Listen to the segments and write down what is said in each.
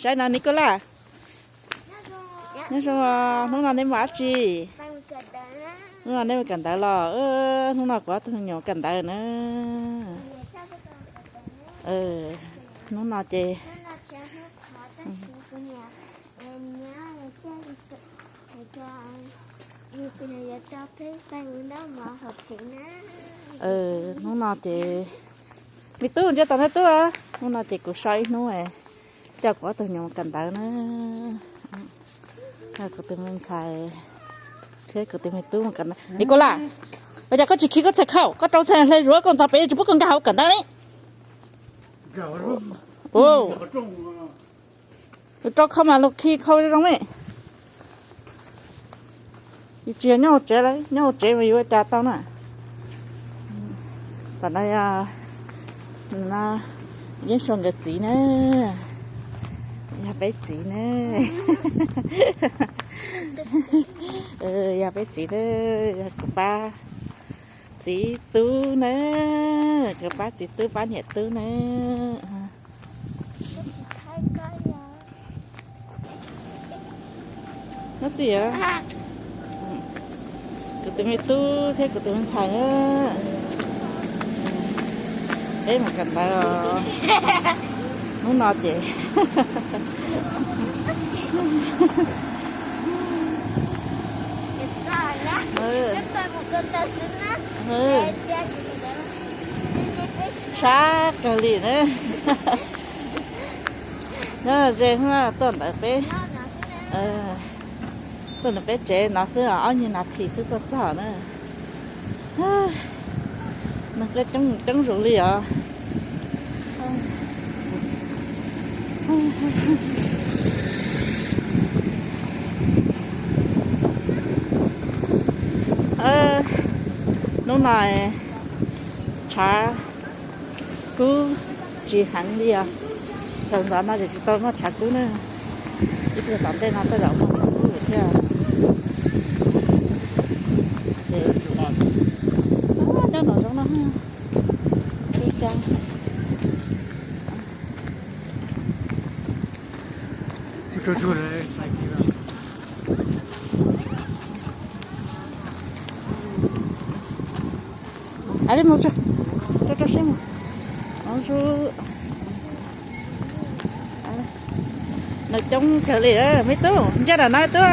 Saib no Nikolaj. Nyob zoo, hnub no neb mus dab tsi? Hnub no neb mus kawm ntawv los? Hnub no kuv ob tug me nyuam kawm ntawv na. Hnub no ces hnub no ces, me tub, ntsia tom no tub, hnub no ces kuv so ib hnub coj kuv ob tug me nyuam mus kawm ntawv na. Kuv tus me ntxhais thiab kuv tus me tub mus kawm ntawv. Nikolaj, ua cas koj tsis khi koj txhais khau, koj rau txhais hle zuav koj ntxov pem tsis pub koj nkag hauv kawm ntawv li. Rau khau mas los khi khau zoo li. Yus tsis yog nyob hauv tsev lawm, nyob hauv tsev mas yuav ua cas tau na. Tam no yog Yeeb Sua nkawd txiv na, yog peb txiv na. Yog peb txiv na, yog kuv pab txiv tub na, kuv pab txiv tub pab niam tub na. Nyob twj ywm, kuv tus me tub thiab kuv tus me ntxhais na, peb mus kawm ntawv os. Hnub no ces, sab kawg li na. Nyob ze tuaj ntawm peb, tuaj ntawm peb tsev no xwb, ob nyuag nas this xwb tuaj txog na. Neeg coob coob zoo li os. Hnub no tshav kub tsis heev li os. Sawv ntxov no ces tsis tau muaj tshav kub na. Ib pliag tom ntej no tej zaum muaj tshav kub thiab. Ces nyob nram zoov no, a li mus rau rau siab mus. Nws coob kawg li. Me tub, ntsia nram no tub.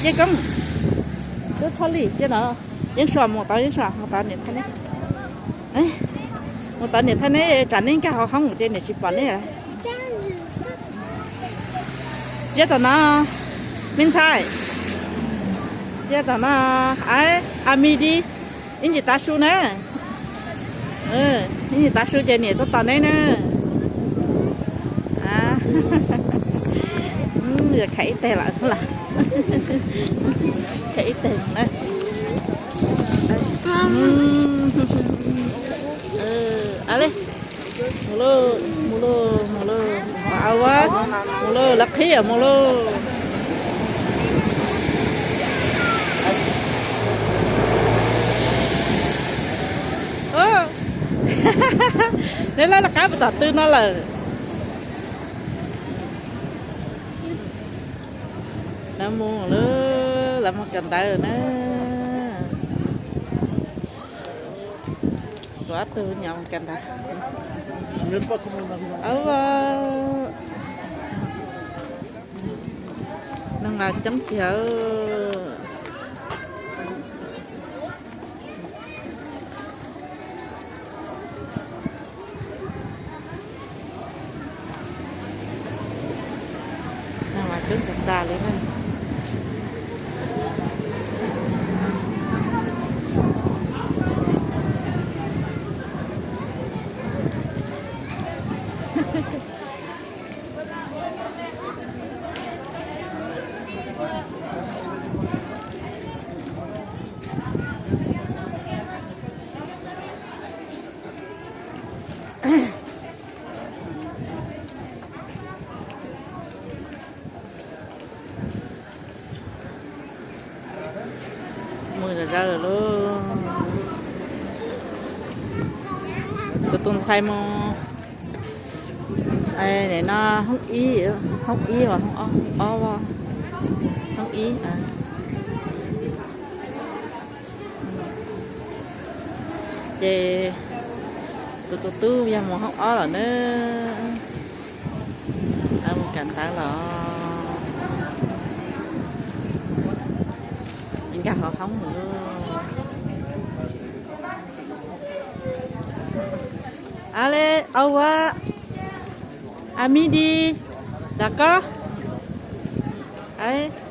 Cia Koob, tub Tshaj Lij, ntsia no. Yeeb Sua mus tod, Yeeb Sua mus tod niam thaij neb. Mus tod niam thaij neb, tsam neb nkag hauv hoob ces niam tsis pom neb. Ntsia tom no, me ntxhais. Ntsia tom no, a mi di, ib ntsis tav su na. Ib ntsis tav su ces niam tuaj tos neb na. Yog khav ib teg lawm, khav ib teg na. Mus lauj, mus lauj, mus lauj, mus lauj, a, mus lauj, lawv qhib mus lauj. Neb lawv lawv qab puas tom tw no lawm. Lawv mus lawm, lawv mus kawm ntawv na. Kuv ob tug nyuam mus kawm ntawv. Neeg mas coob tiag. Neeg mas coob tas tas li na. Mus zom zaws lawm lauj. Kuv tus ntxhais mus Nim no hoob ib, hoob ib os, hoob ob, hoob ib. Ces kuv tus tub yog mus hoob ob lawm na. Mus kawm ntawv los nkag hauv hoob lawm. Ale, au a, a mi di, da ko, a.